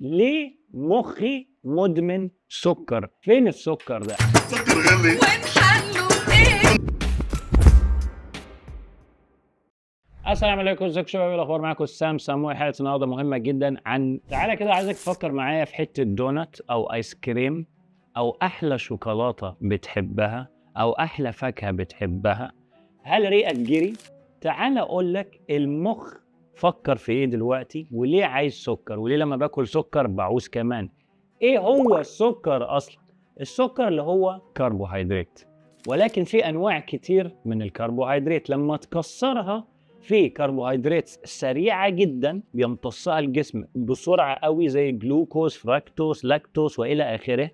ليه مخي مدمن سكر؟ فين السكر ده؟ سكر غلي. ونحله ايه؟ السلام عليكم، ازيكم شباب؟ إيه الاخبار؟ معاكم سام ساموي. حلقة النهارده مهمة جدا. عن تعالى كده، عايزك تفكر معايا في حتة دونات او ايس كريم او احلى شوكولاتة بتحبها او احلى فاكهة بتحبها. هل ريقك جري؟ تعالى اقول لك المخ فكر في ايه دلوقتي، وليه عايز سكر، وليه لما باكل سكر بعوز كمان. ايه هو السكر اصلا؟ السكر اللي هو كربوهيدرات، ولكن في انواع كتير من الكربوهيدرات. لما تكسرها في كربوهيدرات سريعة جدا بيمتصها الجسم بسرعة قوي، زي جلوكوز، فركتوز، لاكتوز والى اخره،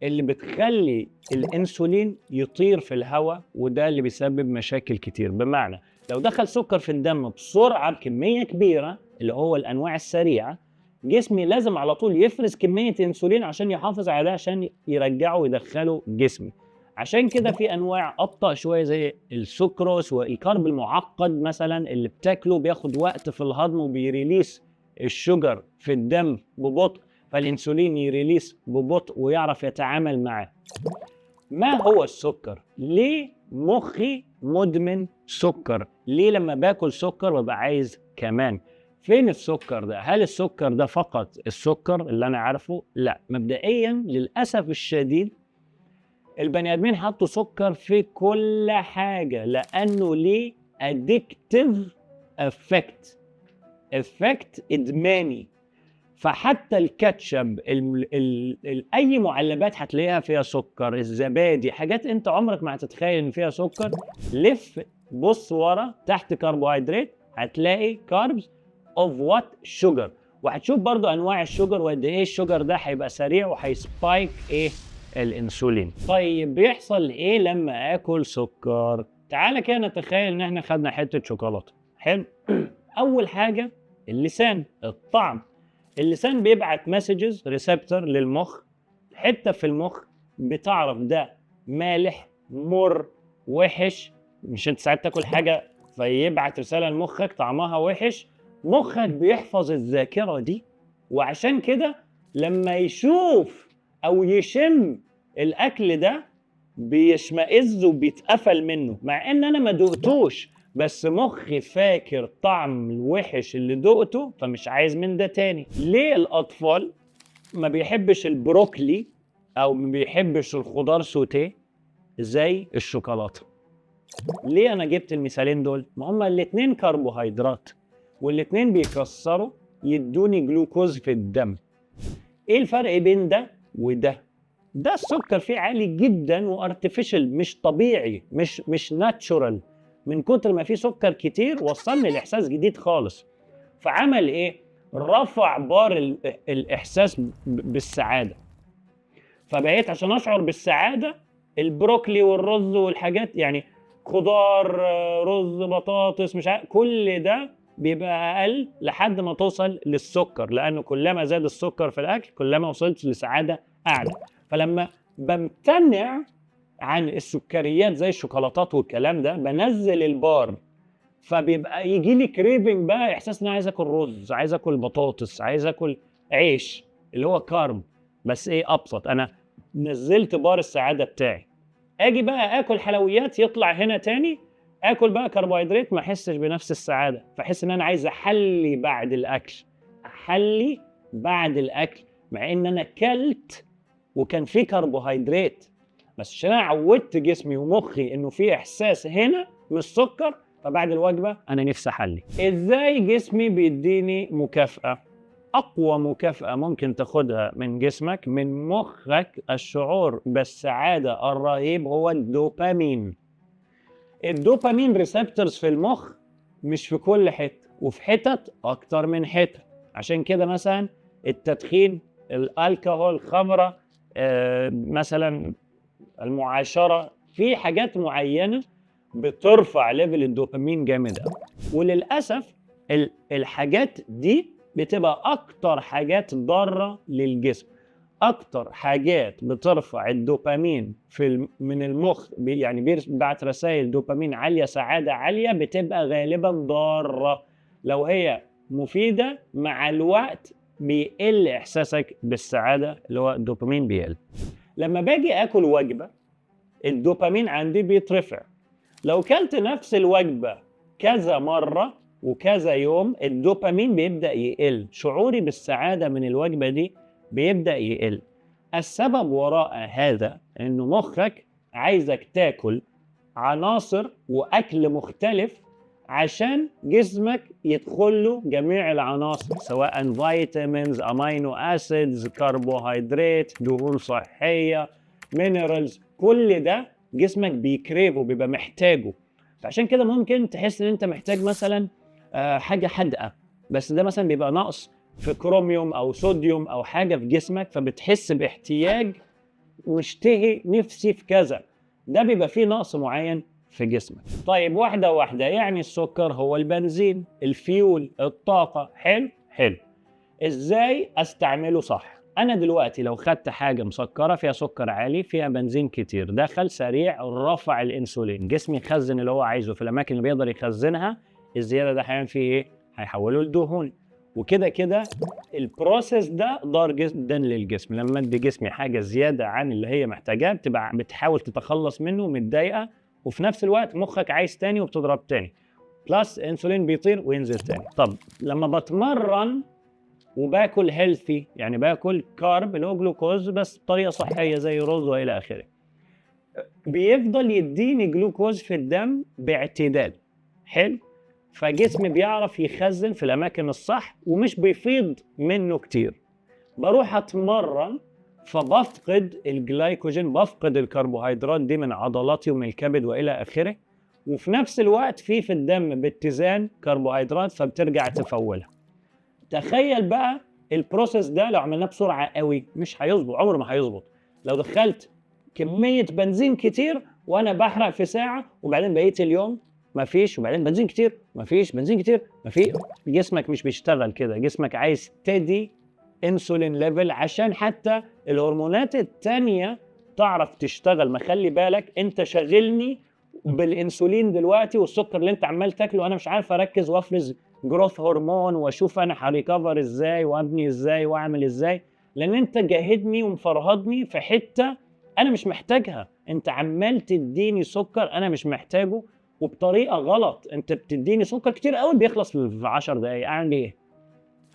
اللي بتخلي الانسولين يطير في الهواء، وده اللي بيسبب مشاكل كتير. بمعنى لو دخل سكر في الدم بسرعة بكمية كبيرة، اللي هو الانواع السريعة، جسمي لازم على طول يفرز كمية انسولين عشان يحافظ على ده، عشان يرجعه ويدخله جسمي. عشان كده في انواع ابطا شوية زي السكروس وال carb المعقد مثلا، اللي بتاكله بياخد وقت في الهضم وبي release ال sugar في الدم ببطء، فالانسولين ي release ببطء ويعرف يتعامل معاه. ما هو السكر؟ ليه مخي مدمن سكر؟ ليه لما باكل سكر ببقى عايز كمان؟ فين السكر ده؟ هل السكر ده فقط السكر اللي انا عارفه؟ لا، مبدئيا للاسف الشديد البني ادمين حطوا سكر في كل حاجة، لانه ليه addictive effect، effect ادماني. فحتى الكاتشب، ال ال ال اي معلبات هتلاقيها فيها سكر، الزبادي، حاجات انت عمرك ما هتتخيل ان فيها سكر. لف بص ورا تحت كربوهيدرات هتلاقي carbs of what؟ sugar. وهتشوف برضو انواع ال sugar وقد ايه ال sugar ده هيبقى سريع وهي spike ايه؟ الانسولين. طيب بيحصل ايه لما اكل سكر؟ تعالى كده نتخيل ان احنا خدنا حتة شوكولاتة. حلو. اول حاجة اللسان، الطعم. اللسان بيبعت messages receptor للمخ، حتة في المخ بتعرف ده مالح، مر، وحش. مش انت ساعات تاكل حاجة فيبعت رسالة لمخك طعمها وحش؟ مخك بيحفظ الذاكرة دي، وعشان كده لما يشوف او يشم الاكل ده بيشمئز وبيتقفل منه، مع ان انا ما دقتوش، بس مخي فاكر طعم الوحش اللي دقته فمش عايز من ده تاني. ليه الاطفال ما بيحبش البروكلي او ما بيحبش الخضار سوتيه زي الشوكولاتة؟ ليه انا جبت المثالين دول؟ ما هما الاتنين كربوهيدرات، والاتنين بيكسروا يدوني جلوكوز في الدم. ايه الفرق بين ده وده؟ ده السكر فيه عالي جدا و artificial، مش طبيعي، مش natural. من كتر ما فيه سكر كتير وصلني لاحساس جديد خالص. فعمل ايه؟ رفع بار الاحساس بالسعادة. فبقيت عشان اشعر بالسعادة البروكلي والرز والحاجات، يعني خضار، رز، بطاطس، مش عارف، كل ده بيبقى اقل لحد ما توصل للسكر، لانه كلما زاد السكر في الاكل كلما وصلت لسعادة اعلى. فلما بمتنع عن السكريات زي الشوكولاتات والكلام ده بنزل البار، فبيبقى يجي لي craving بقى، احساس ان انا عايز اكل رز، عايز اكل بطاطس، عايز اكل عيش اللي هو carb، بس ايه ابسط، انا نزلت بار السعادة بتاعي. اجي بقى اكل حلويات يطلع هنا تاني، اكل بقى كربوهيدرات ما احسش بنفس السعادة، فاحس ان انا عايز احلي بعد الاكل، احلي بعد الاكل، مع ان انا كلت وكان في كربوهيدرات، بس عشان انا عودت جسمي ومخي انه في احساس هنا من السكر، فبعد الوجبة انا نفسي احلي. ازاي جسمي بيديني مكافاة؟ اقوى مكافاة ممكن تاخدها من جسمك، من مخك، الشعور بالسعادة الرهيب هو الدوبامين. الدوبامين receptors في المخ مش في كل حتة، وفي حتت اكتر من حتة. عشان كده مثلا التدخين، الالكهول، الخمرة، مثلا المعاشره، في حاجات معينة بترفع level الدوبامين جامد قوي. وللاسف الحاجات دي بتبقى اكتر حاجات ضارة للجسم. اكتر حاجات بترفع الدوبامين من المخ، يعني بيبعت رسائل دوبامين عالية، سعادة عالية، بتبقى غالبا ضارة. لو هي مفيدة مع الوقت بيقل احساسك بالسعادة اللي هو الدوبامين بيقل. لما باجي اكل وجبة الدوبامين عندي بيترفع. لو كلت نفس الوجبة كذا مرة وكذا يوم الدوبامين بيبدا يقل، شعوري بالسعادة من الوجبة دي بيبدا يقل. السبب وراء هذا انه مخك عايزك تاكل عناصر واكل مختلف عشان جسمك يدخل له جميع العناصر، سواء vitamins، amino acids، كربوهيدرات، دهون صحيه، minerals، كل ده جسمك بي crave ه، بيبقى محتاجه. فعشان كده ممكن تحس ان انت محتاج مثلا حاجة حادقه، بس ده مثلا بيبقى نقص في كروميوم او صوديوم او حاجة في جسمك، فبتحس باحتياج واشتهي نفسي في كذا، ده بيبقى فيه نقص معين في جسمك. طيب واحدة واحدة، يعني السكر هو البنزين، الفيول، الطاقة. حلو حلو. ازاي استعمله صح؟ انا دلوقتي لو خدت حاجة مسكرة فيها سكر عالي، فيها بنزين كتير، دخل سريع، رفع الانسولين، جسمي يخزن اللي هو عايزه في الاماكن اللي بيقدر يخزنها، الزيادة ده هيعمل فيه ايه؟ هيحوله لدهون. وكده كده ال process ده ضار جدا للجسم. لما ادي جسمي حاجة زيادة عن اللي هي محتاجاه بتبقى بتحاول تتخلص منه ومتضايقه، وفي نفس الوقت مخك عايز تاني وبتضرب تاني، plus انسولين بيطير وينزل تاني. طب لما بتمرن وباكل healthy، يعني باكل carb اللي هو جلوكوز بس بطريقة صحية زي رز والى اخره، بيفضل يديني جلوكوز في الدم باعتدال. حلو. فجسمي بيعرف يخزن في الاماكن الصح ومش بيفيض منه كتير. بروح اتمرن فبفقد الجلايكوجين، بفقد الكربوهيدرات دي من عضلاتي ومن الكبد والى اخره، وفي نفس الوقت في الدم باتزان كربوهيدرات فبترجع تفولها. تخيل بقى ال process ده لو عملناه بسرعة قوي مش هيظبط، عمره ما هيظبط. لو دخلت كمية بنزين كتير وانا بحرق في ساعة، وبعدين بقية اليوم مفيش، وبعدين بنزين كتير مفيش، بنزين كتير مفيش، جسمك مش بيشتغل كده. جسمك عايز steady insulin level عشان حتى الهرمونات التانية تعرف تشتغل. ما خلي بالك انت شغلني بالانسولين دلوقتي والسكر اللي انت عمال تاكله، انا مش عارف اركز وافرز growth hormone واشوف انا ه recover ازاي وابني ازاي واعمل ازاي، لان انت جاهدني ومفرهدني في حتة انا مش محتاجها. انت عمال تديني سكر انا مش محتاجه وبطريقة غلط. انت بتديني سكر كتير قوي بيخلص في 10 دقائق، اعمل ايه؟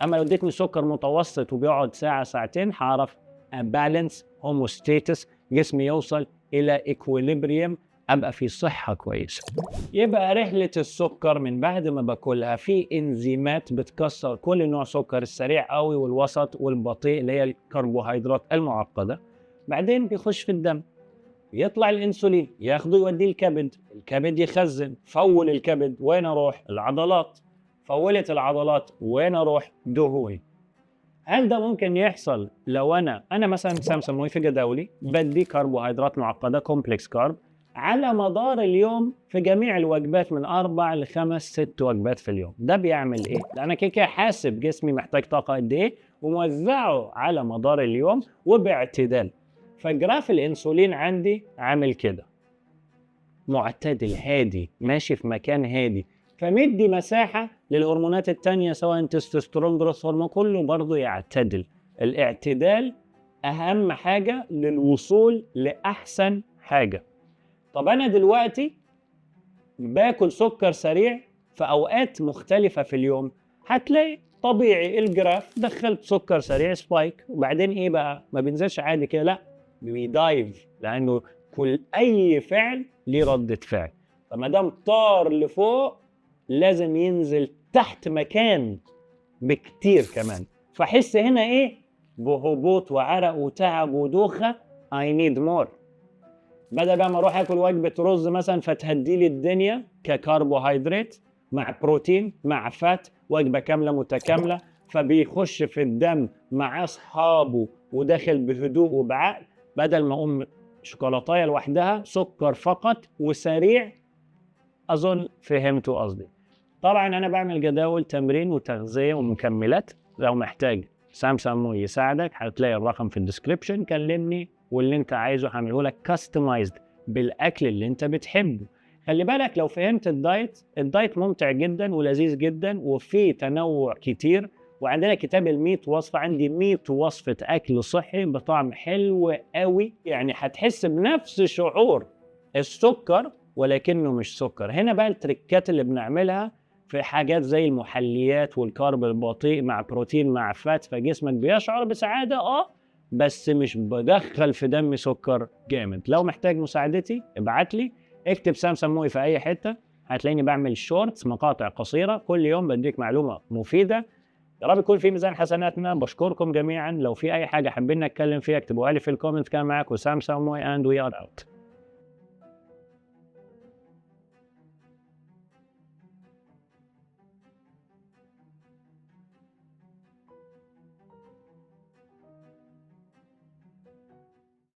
اما لو اديتني سكر متوسط وبيقعد ساعة ساعتين هعرف ا balance homeostasis، جسمي يوصل الى equilibrium، ابقى في صحة كويسة. يبقى رحله السكر من بعد ما باكلها في انزيمات بتكسر كل نوع سكر، السريع قوي والوسط والبطيء اللي هي الكربوهيدرات المعقدة. بعدين بيخش في الدم، يطلع الانسولين ياخده يوديه الكبد، الكبد يخزن، fuel الكبد وين اروح؟ العضلات. فولت العضلات وين اروح؟ دهون. هل ده ممكن يحصل لو انا مثلا سامسونج في جداولي بدي كربوهيدرات معقدة complex carb على مدار اليوم في جميع الوجبات من 4 ل5 6 وجبات في اليوم؟ ده بيعمل ايه؟ انا كده كده حاسب جسمي محتاج طاقة قد ايه وموزعه على مدار اليوم وباعتدال. ف graph الانسولين عندي عامل كده معتدل هادي، ماشي في مكان هادي، فمدي مساحة للهرمونات التانية سواء تستوستيرون، growth hormone، كله برضه يعتدل. الاعتدال أهم حاجة للوصول لأحسن حاجة. طب أنا دلوقتي باكل سكر سريع في أوقات مختلفة في اليوم، هتلاقي طبيعي ال graph دخلت سكر سريع spike، وبعدين ايه بقى؟ ما بينزلش عادي كده، لا بي dive، لانه كل اي فعل ليه ردة فعل. فما دام طار لفوق لازم ينزل تحت مكان بكتير كمان. فحس هنا ايه؟ بهبوط وعرق وتعب ودوخه، I need more. بدل بقى ما اروح اكل وجبة رز مثلا فتهدي لي الدنيا ككربوهيدرات مع بروتين مع fat، وجبة كاملة متكاملة، فبيخش في الدم مع اصحابه وداخل بهدوء وبعقل، بدل ما اقوم شوكولاتايه لوحدها سكر فقط وسريع. اظن فهمتوا قصدي. طبعا انا بعمل جداول تمرين وتغذية ومكملات، لو محتاج سامسونج يساعدك هتلاقي الرقم في ال description، كلمني واللي انت عايزه هعمله لك customized بالاكل اللي انت بتحبه. خلي بالك لو فهمت ال diet، ال diet ممتع جدا ولذيذ جدا وفيه تنوع كتير. وعندنا كتاب ال 100 وصفه. عندي 100 وصفه اكل صحي بطعم حلو قوي، يعني هتحس بنفس شعور السكر ولكنه مش سكر. هنا بقى التريكات اللي بنعملها في حاجات زي المحليات وال carb البطيء مع بروتين مع fat، فجسمك بيشعر بسعادة بس مش بدخل في دمي سكر جامد. لو محتاج مساعدتي ابعت لي، اكتب سام سموي في اي حتة هتلاقيني بعمل shorts، مقاطع قصيرة كل يوم بديك معلومة مفيدة. يا رب يكون في ميزان حسناتنا. بشكركم جميعا. لو في اي حاجة حابين نتكلم فيها اكتبوها لي في ال comment. كان معاكم سام سموي and we are out.